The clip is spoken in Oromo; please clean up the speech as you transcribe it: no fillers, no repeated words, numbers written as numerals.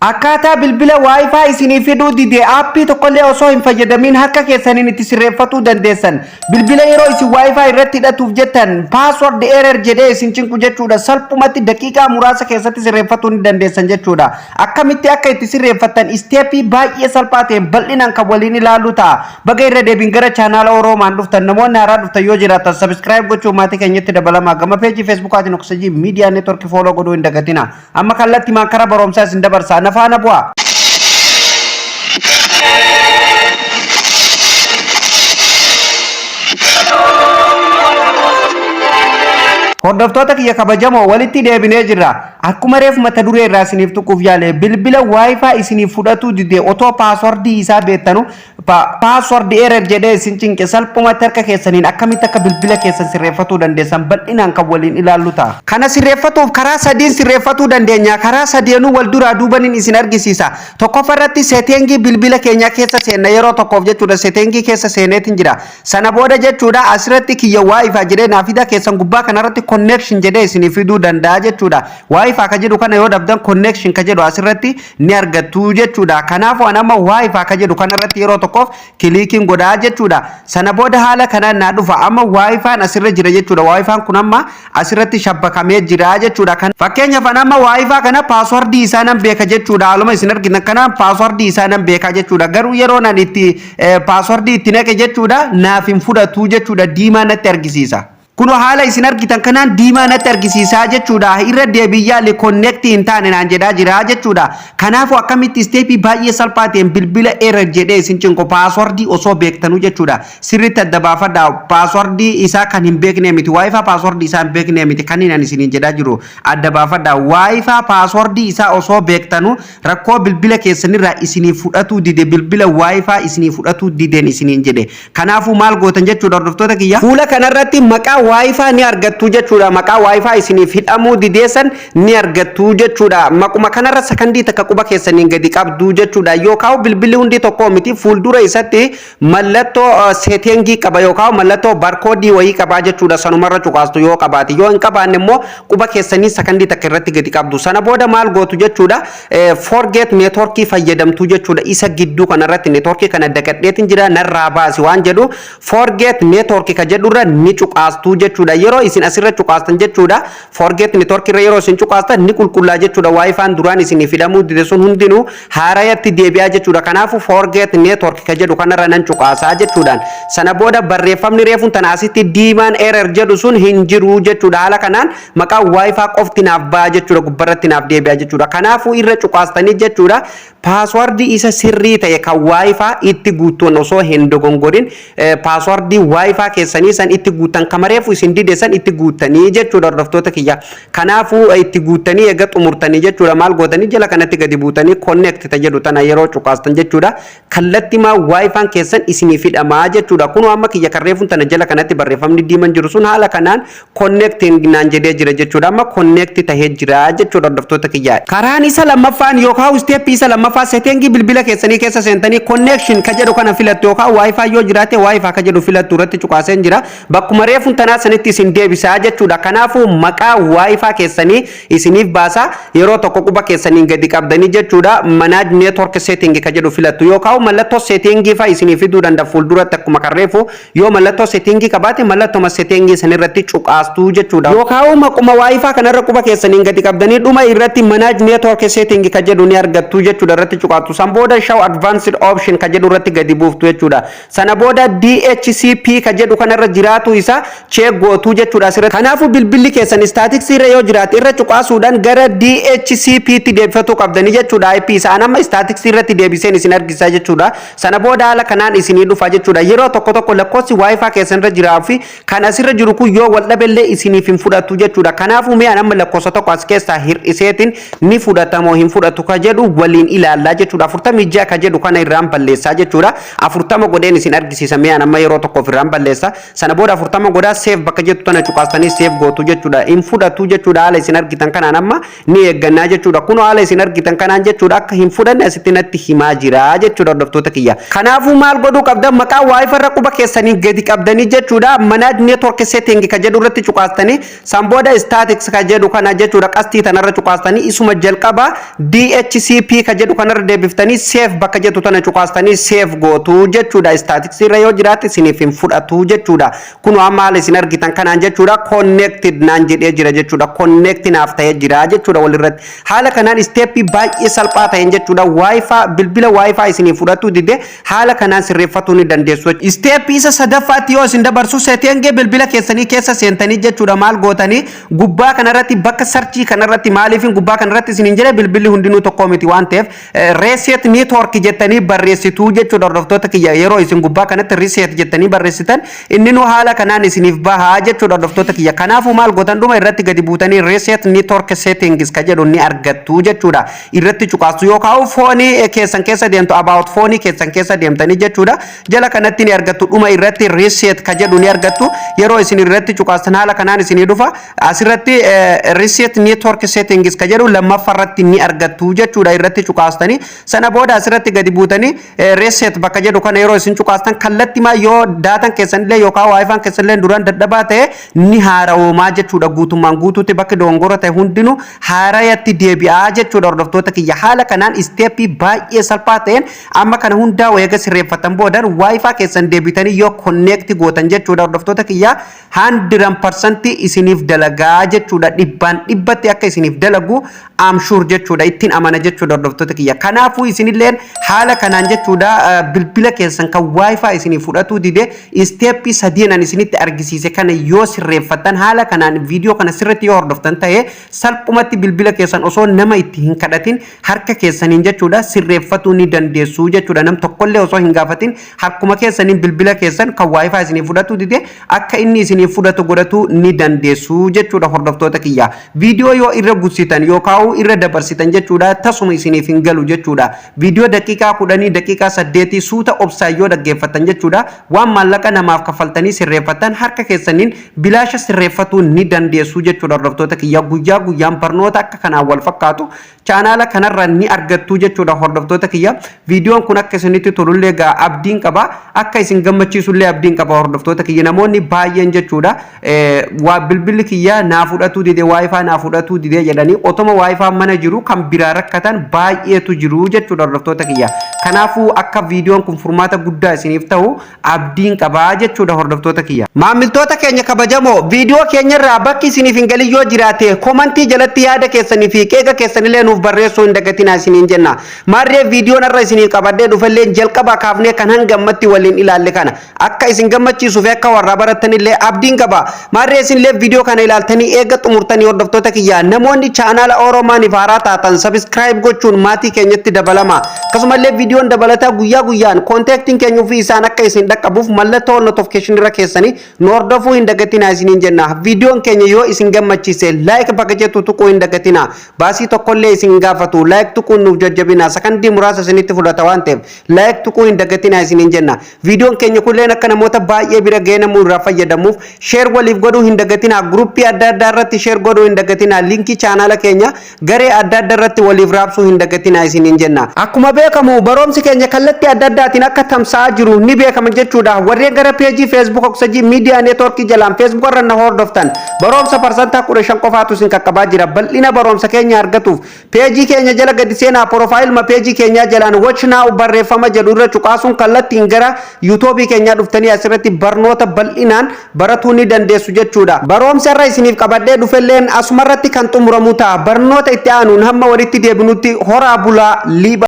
Akkaataa bilbila WiFi isinii fiduu dide aappii tokkollee osoo hin fayyadamin harka keessaniin itti sirreeffatuu dandeessan. Bilbila yeroo isin WiFi irratti hidhatuuf jettan password error jedhee isin cinqu jechuudha. Salphumatti daqiiqaa muraasa keessatti sirreeffatuu ni dandeessan jechuudha. Akkamitti akka itti sirreeffattan isteeppii baay'ee salphaa ta'een bal'inaan kan waliin ilaallu ta'a. Baga irra deebiin gara chaanaala Oroomaan dhuftan. Namoonni haaraa dhuftan yoo jiraatan subscribe gochuun maatii keenyatti dabalamaa. Gama peejii Feesbuukaatiin Oksajii Miidiyaa Neetworkii follow godhuu hin dagatina. Amma kallattii maan karaa barumsaa isin dabarsaa, na faana bu'aa. Hordoftoota kiyya kabajamoo, walitti deebinee jirra. Akkuma reef mata duree irraa isiniif tuquuf yaale, bilbila WiFi isiniif fudhatuu dide otoo paaswardii isaa beektanu password error jedhee isin cinqe, salphumatti harka keessaniin akkamitti akka bilbila keessan sirreeffatuu dandeessan bal'inaan kan waliin ilaallu ta'a. Kana sirreeffatuuf karaa sadiin sirreeffatuu dandeenya. Karaa sadeenuu wal duraa duubaniin isin argisiisa. Tokkoffaa irratti seeteengii bilbila keenyaa keessa seenna yeroo tokkoof jechuudha. Seeteengii keessa seeneetiin jira. Sana booda jechuudha, asirratti kiyya WiFi jedhee naaf fida. Keessan gubbaa kanarratti connection jedhee isinii fiduu danda'a jechuudha. WiFi ka jedhu kana yoo dhabdan, connection ka jedhu asirratti ni argattu jechuudha. Kanaafuu an amma WiFi ka jedhu kanarratti yeroo tokkoof kiliikiin godhaa jechuudha. Sana booda haala kanaan naa dhufa. Amma WiFi'n asirra jira jechuudha. WiFi'n kun amma asirratti shabbakamee jira jechuudha. Fakkeenyaaf an amma WiFi kana paaswardii isaa nan beeka jechuudha. Haaluma isin argitan kanaan paaswardii isaa nan beeka jechuudha. Garuu yeroo nan itti paaswardii itti naqe jechuudha, naaf hin fudhatu jechuudha. Diimaa natti argisiisa. Kunoo haala isin argitan kanaan diimaa natti argisiisaa jechuudha. Irra deebiyyaalli connect hin taane naan jedhaa jira jechuudha. Kanaafuu akkamitti isteepii baay'ee salphaa ta'een bilbila error jedhee isin cinqu paaswardii osoo beektanuu jechuudha. Sirriitti adda baafadhaa, paaswardii isaa kan hin beekne miti. WiFi paaswardii isaa hin beekne miti kan inni isiniin jedhaa jiru, adda baafadhaa. WiFi paaswardii isaa osoo beektanuu rakkoo bilbila keessanirraa isinii fudhatuu dide, bilbila WiFi isinii fudhatuu dideen isiniin jedhe. Kanaafuu maal gootan jechuudha, hordoftoota kiyya? Fuula kanarratti maqaa WiFi ni argattu jechuudha. Maqaa WiFi isiniif hidhamuu dideessan ni argattu jechuudha. Maquma kanarra sakandii takka quba keessaniin gadi qabdu jechuudha. Yookaan bilbilli hundi tokko miti, fuuldura isatti mallattoo seetengii qaba yookaan mallattoo barkoodii wayii qabaa jechuudha. Sanumarra cuqaastu yoo qabaate. Yoo hin qabaanne immoo quba keessanii sakandii takka irratti gadi qabdu. Sana booda maal gootu jechuudha? Forget networkii fayyadamtu jechuudha. Isa gidduu kanarratti networkii kana dagadheetiin jira, narraa baasi waan jedhu forget network ka jedhurra ni cuqaastu jechuudha. Yeroo isin asirra cuqaastan jechuudha, forget network irra yeroo isin cuqaastan ni qulqullaa jechuudha. WiFi'n duraan isinii hidhamuu dide sun hundinuu haarayatti deebi'aa jechuudha. Kanaafuu forget network ka jedhu kanarra nan cuqaasaa jechuudhaan. Sana booda barreeffamni reefuun tana asitti diimaan error jedhu sun hin jiru jechuudha. Haala kanaan maqaan WiFi qofti naaf ba'a jechuudha. Gubbarratti naaf deebi'a jechuudha. Kanaafuu irra cuqaastanii jechuudha, paaswardii isa sirrii ta'e kan WiFi itti guutuun, osoo hin dogongorin paaswardii WiFi keessanii san itti guutan, kamareefu isin dide san itti guuttanii jechuudha, hordoftoota kiyya. Kanaafuu itti guuttanii eega xumurtanii jechuudha, maal gootanii? Jala kanatti gadi buutanii connect ta jedhu tana yeroo cuqaastan jechuudha, kallattimaa WiFi'n keessan isinii hidhamaa jechuudha. Kunoo amma kiyya karreefuun tana jala kanatti barreeffamni diiman jiru sun haala kanaan connecting naan jedhee jira jechuudha. Amma connect tahee jira jechuudha, hordoftoota kiyya. Karaan isa lammaffaan yookaan isteeppii isa lammaffaa, seetingii bilbila keessanii keessa seentanii connection ka jedhu kana filattu yookaan WiFi yoo jiraate WiFi ka jedhu filattu irratti cuqaaseen jira. Bakkuma reefuun tanaa sanitti isin deebisaa jechuudha. Kanaafuu maqaa WiFi keessanii isiniif baasa. Yeroo tokko quba keessaniin gadi qabdanii jechuudha, manage network setting ka jedhu filattu yookaan mallattoo seetingii fa isinii fiduu danda'a fuulduratti. Akkuma kan reefu yoo mallattoo seetingii qabaate, mallattoo seetingii sanirratti cuqaastuu jechuudha. Yookaan maquma WiFi kanarra quba keessaniin gadi qabdanii dhuma irratti manage network setting ka jedhu ni argattu jechuudha, irratti cuqaastu. San booda show advanced option ka jedhu irratti gadi buuftu jechuudha. Sana booda DHCP ka jedhu kanarra jiraatu isa check gootuu jechuudha asirratti. Kanaafuu bilbilli keessan static irra yoo jiraate, irra cuqaasuudhaan gara DHCP tti deebifatuu qabdanii jechuudha. IP isaan amma static irratti deebiseen isin argisiisa jechuudha. Sana booda haala kanaan isinii dhufa jechuudha. Yeroo tokko tokko lakkoofsi WiFi keessan irra jiraa fi kan asirra jiru kun yoo wal dhabellee isiniif hin fudhatu jechuudha. Kanaafuu mi'aan amma lakkoofsa tokko as keessaa hir'iseetiin ni fudhatamoo hin fudhatu ka jedhu waliin ilaallaa jechuudha. 46 ka jedhu kana irraan balleessaa jechuudha. 40 godheen isin argisiisa. Mi'aan amma yeroo tokkoof irraan balleessa. Sana booda 40 godhaa. Save bakka jettu tana cuqaastanii save gootu jechuudha. Hin fudhatu jechuudha. Haala isin argitan kanaan amma ni eeggannaa jechuudha. Kun haala isin argitan kanaan jechuudha, akka hin fudhanne asitti natti himaa jira jechuudha, hordoftoota kiyya. Kanaafuu maal godhuu qabda? Maqaa WiFi irra quba keessanii gadi qabdanii jechuudha, manage network setting ka jedhu irratti cuqaastanii, san booda status ka jedhu kana jechuudha, qastii tanarra cuqaastanii, isuma jalqaba DHCP ka jedhu kanarra deebiftanii, save bakka jettu tana cuqaastanii save gootu jechuudha. Status irra yoo jiraate isiniif hin fudhatu jechuudha. Kun amma haala isin argitan kanaan jechuudha, connected naan jedhee jira jechuudha. Connect naaf ta'ee jira jechuudha walirratti. Haala kanaan step baay'ee salphaa ta'een jechuudha, WiFi, bilbila WiFi isiniif fudhatu dide haala kanaan sirreeffatuu ni dandeessu. Step isa sadaffaatti yoo isin dabarsu, setting bilbila keessanii keessa seentanii jechuudha, maal gootanii? Gubbaa kanarratti bakka search kanarratti, maaliifin gubbaa kanarratti isiniin jedhe? Bilbilli hundinuu tokko miti waan ta'eef, reset network jettanii barreessituu jechuudha, hordoftoota kiyya. Yeroo isin gubbaa kanatti reset jettanii barreessitan, inni nu haala kanaan isiniif bahaa jechuudha, hordoftoota kiyya. Kanaafuu maal gootan? Dhuma irratti gadi buutanii reset network settings ka jedhu ni argattu jechuudha. Irratti cuqaastu yookaan phone keessan keessa deemtu, about phone keessan keessa deemtanii jechuudha, jala kanatti ni argattu. Dhuma irratti reset ka jedhu ni argattu. Yeroo isin irratti cuqaastan haala kanaan isinii dhufa. Asirratti reset network settings ka jedhu lammaffaarratti ni argattu jechuudha. Irratti cuqaastanii, sana booda asirratti gadi buutanii reset bakka jedhu kana yeroo isin cuqaastan, kallattimaa yoo daataan keessanillee yookaan WiFiin keessanillee duraan dadhabaa ta'e ni haarawoomaa jechuudha. Guutummaan guutuutti bakki dogongora ta'e hundinuu haarayatti deebi'aa jechuudha, hordoftoota kiyya. Haala kanaan step baay'ee salphaa ta'een amma kana hundaa eega sirreeffatan boodan WiFi keessan deebitanii yoo connect gootan jechuudha, hordoftoota kiyya, 100% isiniif dalagaa jechuudha. Dhibbaan dhibbatti akka isiniif dalagu I'm sure jechuudha, ittiin amana jechuudha, hordoftoota kiyya. Kanaafuu isinilleen haala kanaan jechuudha, bilbila keessan kan WiFi isiniif fudhatuu dide step sadiinan isinitti argisiise kana yoo sirreeffattan, haala kanaan viidiyoo kana sirriitti yoo hordoftan ta'e, salphumatti bilbila keessan osoo nama itti hin kadhatin harka keessaniin jechuudha sirreeffatuu ni dandeessu jechuudha. Nam tokkollee osoo hin gaafatin harkuma keessaniin bilbila keessan kan WiFi isiniif fudhatuu dide akka inni isiniif fudhatu godhatu ni dandeessu jechuudha, hordoftoota kiyya. Viidiyoo yoo irra gussitan yookaan irra dabarsitan jechuudha, tasuma isiniif hin galu jechuudha. Viidiyoo daqiiqaa 10, daqiiqaa 8 suuta obsaan yoo dhaggeeffattan jechuudha, waan maallaqa namaaf kaffaltanii sirreeffatan harka keessaniin bilaasha sirreeffatuu ni dandeessu jechuudha, hordoftoota kiyya. Guyyaa guyyaan barnoota akka kanaan wal fakkaatu chaanaala kanarra ni argattu jechuudha, hordoftoota kiyya. Viidiyoon kun akka isinitti tolullee gaa abdiin qaba, akka isin gammachiisullee abdiin qaba, hordoftoota kiyya. Namoonni baay'een jechuudha, waa bilbilli kiyya naa fudhatuu dide, WiFi naa fudhatuu dide jedhanii otoma WiFi mana jiru kan biraa rakkatan baay'eetu jiru jechuudha, hordoftoota kiyya. Kanaafuu akka viidiyoon kun furmaata guddaa isiniif ta'u abdiin qabaa jechuudha, hordoftoota kiyya. Maamiltoota keenya kabajamoo, viidiyoo keenyarraa bakki isiniif hin galin yoo jiraate, comment jalatti yaada keessanii fi qeeqa keessanillee nuuf barreessuu hin dagatinaa isiniin jenna. Maarree viidiyoon irra isiniif qabadhee dhufellee jalqaba kaafnee kan hanga ammatti waliin ilaalle kana akka isin gammachiisuu fi akka warraa barattanillee abdiin qaba. Maarree isinillee viidiyoo kana ilaaltanii eega xumurtanii, hordoftoota kiyya, namoonni chaanaala Oromaaniif haaraa taatan subscribe gochuun maatii keenyatti dabalama. Akkasumallee viidiyoon dabalataa guyyaa guyyaan contentiin keenya ofii isaan akka isin dhaqqabuuf mallattoo notification irra keessanii nu hordofuu hin dagatinaa isiniin jenna. Viidiyoon keenya yoo isin gammachiise, like bakka jettu tuquu hin dagatinaa. Baasii tokkollee isin gaafatu, like tuquun nuuf jajjabina. Sakandii muraasa isinitti fudhata waan ta'eef, like tuquu hin dagatinaa isiniin jenna. Viidiyoon keenya kulleen akka namoota baay'ee bira ga'ee namuu irraa fayyadamuuf share waliif godhuu hin dagatinaa. Group adda addaa irratti share godhuu hin dagatinaa. Link chaanaala keenya garee adda addaa irratti waliif raabsuu hin dagatinaa isiniin jenna. Akkuma beekamu barumsi keenya kallattii adda addaatiin akka tamsa'aa jiru ni beekama jechuudha. Warreen gara page Facebook Oksajii Miidiyaa Network jalaan Facebook irra na hordoftan, barumsa 15% qofaatu isin qaqqabaa jira. Bal'ina barumsa keenya argatuuf page keenya jala gadi seenaa, profile page keenyaa jalaan "watch now" barreeffama jedhu irra cuqaasuun kallattiin gara YouTube keenyaa dhuftanii asirratti barnoota bal'inaan baratuu ni dandeessu jechuudha. Barumsa irra isiniif qabadhee dhufelleen asumarratti kan xumuramu ta'a. Barnoota itti aanuun hamma walitti deebinutti horaa bulaa liiba.